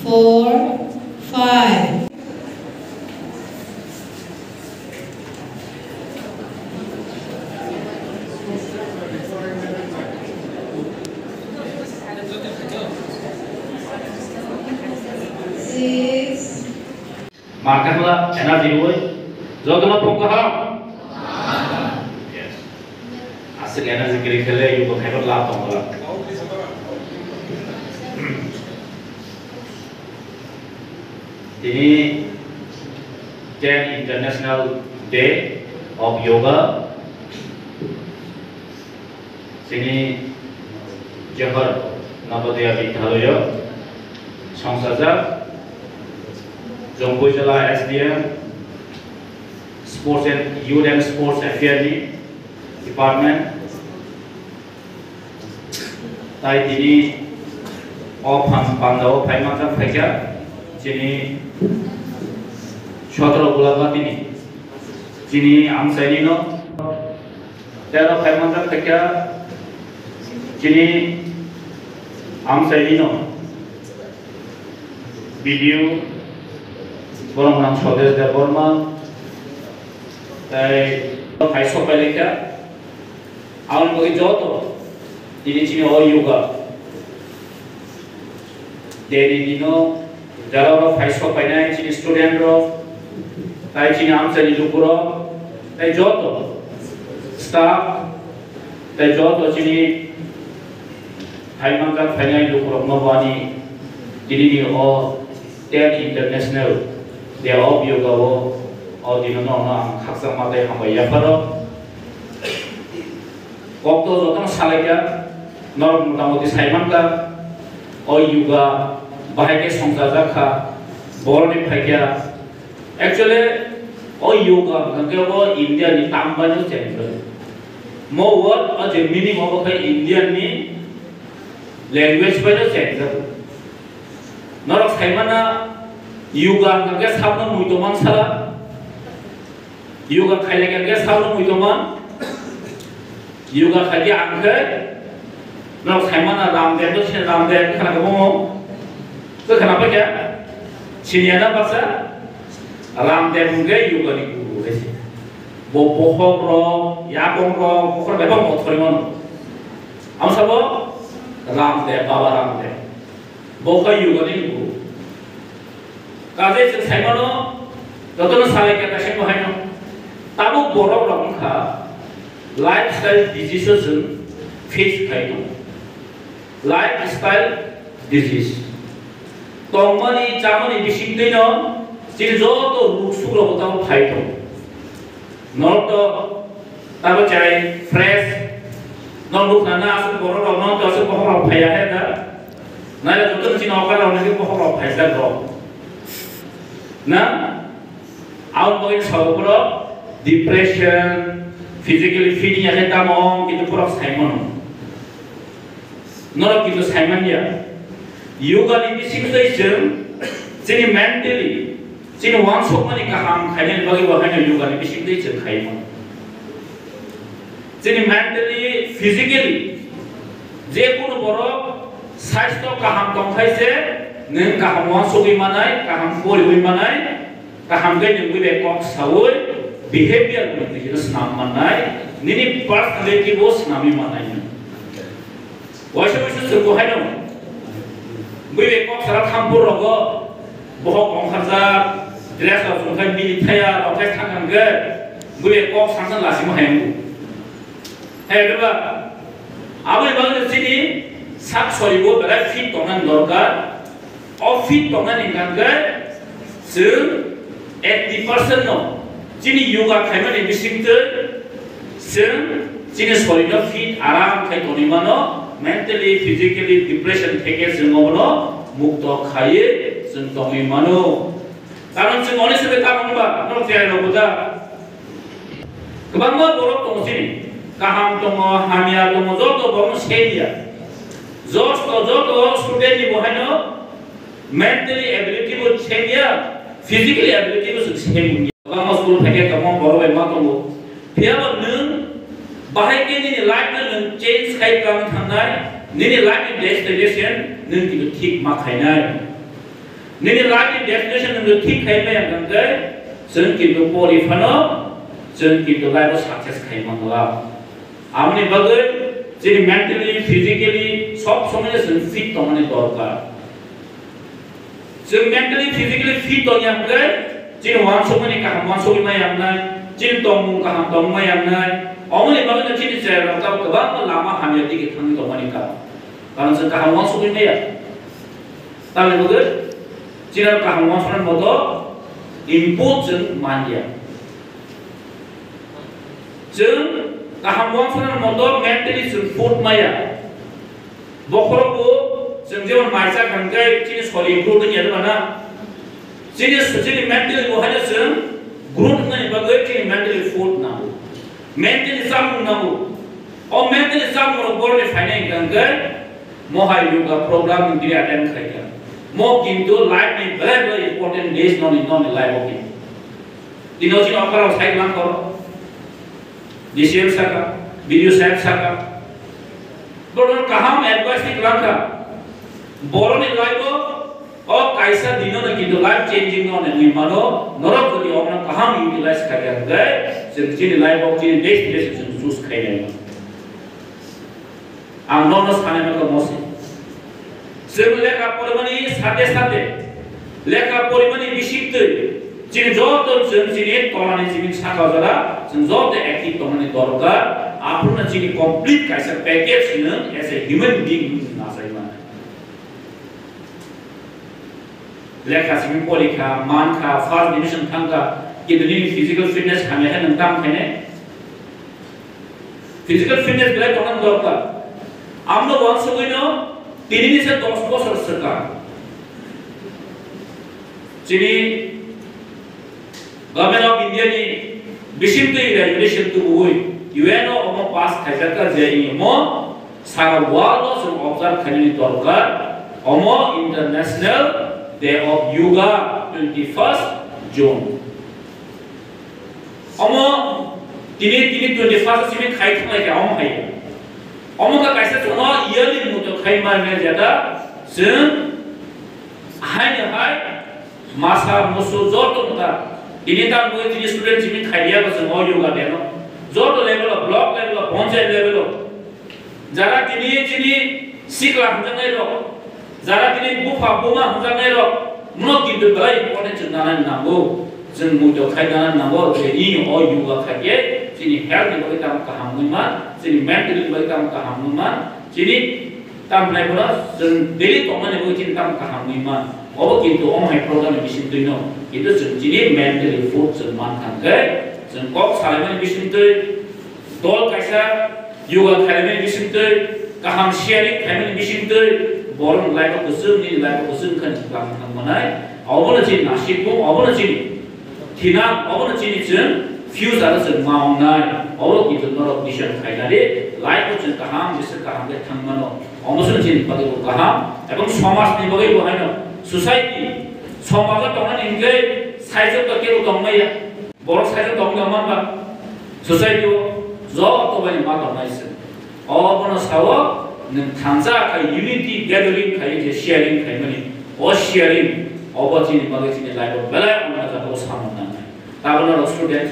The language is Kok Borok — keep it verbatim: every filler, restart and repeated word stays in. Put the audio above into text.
Four, five. Six. Marketla energy rwi jotono phung kaham. Yes. Aswk energy kwrwi khe le yoga khaiba lab tongo la. Tini ten International Day of Yoga. Chini Johor Navodaya Vidyalaya songchajak, Jompuijala S D M, Sports and Youth and Sports Affair ni Department, tai tini o phan pandao phai manjak phaikha, chini sotro Gulabati ni, chini amchaini no, Tei aro phai manjak khaikha chini amchaini no B D O borok nang Swadesh Debbarma tei phai sok pai laikha. Aboni bagwi joto tini chini o yoga Day ni dino jara rok phai sok painai chini student rok, tai chini amchaini luku rok, tai joto staff, tai joto chini phai manjak phainai luku rok no bo ani tini ni o ten International Day of Yoga o, o dino no ang khakchangma tei hambai yapharo. Kok to jotono salaikha, norok motamoti saimankha, o yoga bahai khe songchajak kha, boroni phaikha. Actually, o yoga hwnkhe bo India ni term bai no change bai. Mo word o je meaning obo khe Indian ni language bai no change bai. Norok saimana yoga hwnkhe sabno mui tongma sala. Yoga khailai kha khe salo mui tongma. Yoga khaidi ang khe norok saimana Ramdev no sini Ramdev khana khe bomo. Khe khana paikha sini ana baksa Ramdev hwnkhe yoga ni guru hai se. Bo bohok rok, yakong rok, bokhor bebak bo thori mano. Ang sabo Ramdev, Baba Ramdev. Bo khe yoga ni guru. Kaje chwng saimano, jotono salai khe kaisa bahaino. Tabuk borok rok wngkha lifestyle disease o chwng face khai tongo. Lifestyle disease. Tongmani, chamani bisingtwino chini joto ruk suk rok bo tabuk phai tongo. Norok to tabo chai fresh. Norok nukha na aswk borok rok no to aswk bokhok rok phaiya he da. Naila joto ni chini okar rok naki bokhok rok phaijak rok. Na? Aboni bagwi sa borok depression, physically fit ya khe tamo, kintu borok saimano. Norok kintu saimanya. Yoga ni bisingtwi chwng chini mentally, chini uansukmani kaham khainani bagwi bo haino yoga ni bisingtwi chwng khaimano. Chini mentally, physically, je kunu borok sastho kaham tongkhai se, nwng kaham uansugwi manai, kaham poriwi manai, kaham khe nwng bui bai kok saui behavior ni twi khe swnam mannai, nini personality bo swnamwi mannai. Waisa waisa chwng bo haino bui bai kok sara thampur rogo bohok ongkharjak, dress rok chumkhai mili thaya rok khai thang hwnkhe bui bai kok sangsa lasima hai wngo. Hai diba? Aboni bagwi chini sak soribo belai fit tongnani dorkar. O fit tongnani hwnkhe chwng eighty percent no chini yoga khaimani bisingtwi chwng chini sorino fit aram khai tonwi mano, mentally, physically, depression theke chwng obono mukto khaiwi chwng tongwi mano. Karon chwng oni sebe tamo wngba norok cherai rok bujak. Kwbangma borok tongo chini. Kaham tongo, hamya tongo, joto borokno same ya. Joto, joto student ni bo haino mentally ability bo same ya, physically ability bo same ya. Kwbangma school phaikhe kwbangma borok bai ma tongo. Phiyaba nwng bahai khe nini life no nwng change khai tang thangnai, nini life ni destination nwng kintu thik ma khainai. Nini life ni destination nwng thik khai maya hwnkhe, chwng kintu pori phano, chwng kintu life o success khai mangla. Aboni bagwi chini mentally, physically sob somoi no chwng fit tongmani dorkar. Chwng mentally, physically fit tongya hwnkhe, chini uansukmani kaham uansugwi maya wngnai, chini tongmung kaham tongwi maya wngnai. Aboni bagwi no chini chwrairok tabuk kwbangma lama hamya digi thangwi tongmani karon. Karon chwng kaham uansugwi maya. Tamni bagwi chini kaham uansuknani moto input chwng manya. Chwng kaham uansuknani moto mentally chwng food maya. Bokhorok bo chwng jemon maisa khamkhe chini sori growth wngya de bana. Chini, chini mentally bo haino chwng growth wngnani bagwi chini mentally food nango. Mentally chamung nango. O mentally chamung rok boroni phainai hwnkhe mo hai yoga program ni bini attend khaikha. Mo kintu life ni belai belai important days noni, noni life o kintu. Tino chini okharok sai lang koro. D C M saka, B D O saheb saka. Borok kaham advice ni kwlangkha. Boroni life o, o kaisa dino no kintu life changing no nengwi mano, norok jodi okno kaham utilize khaikha hwnkhe, chwng chini life o chini destination chwng choose khainai. Ang nono sanai mano mosi. Chwng lekha porimani sate sate, lekha porimani bisingtwi chini joto chwng chini tolani chini saka jora chwng joto active tongmani dorkar. Aphuru chini complete kaisa package nwng as a human being nwng achai mano. Lekha simi porikha, mankha, first division thangkha, kintu nini physical fitness hamya khe nwng tamo khainai? Physical fitness belai tongna dorkar. Amno uansugwino tini ni se dos bosor swkang chini Government of India ni bisingtwi regulation tubui U N o omo pass khaijakha je imo sara world o chwng observe khainani dorkar, omo International Day of Yoga, twenty first June. Omo tini, tini twenty first simi khai thanglaikha omo hai. Omo ka kaisa chwngno yearly muto khai manya jeta chwng haino hai masa musu joto muta. Tini tamo tini student simi khaiya ba chwng o yoga deno. Joto level o, block level o, panchayat level o. Jara tini chini sikla hwnjaknai rok, jara tini bupha buma hwnjaknai rok, no kintu belai important chwng nana nango. Chwng muitok khai nana nango, je i o yoga khaikhe chini health ni bagwi tamo kaham wngwi man, chini mentally ni bagwi tamo kaham wngwi man, chini tamo nai bono chwng daily tongmani bagwi chini tamo kaham wngwi man. Obo kintu omo hai program ni bisingtwi no, kintu chwng chini mentally food chwng man thangkhe, chwng kok salaimani bisingtwi, dol kaisa yoga khaimani bisingtwi, kaham sharing khaimani bisingtwi, borok ni life o kwchwng, nini life o kwchwng wngkha hinwi tamo thang manai. Obono chini nasikmung, obono chini thinang, obono chini chwng future o chwng ma wngnai. Obo kintu norok decision khainani life o chwng kaham, bising kaham khe thang mano. Omo chwng chini bagwi bo kaham, ebong somaj ni bagwi bo haino society, somaj o tongnani hinkhe saichwk to kebo tongmaya. Borok saichwk tongmaya manba, society o joto bai ma tongnai se. Obono sao nwng thansa khai unity gathering khai je sharing khaimani. O sharing obo chini bagwi chini life o belai ongna jaga o samung nangnai. Tabuk norok student,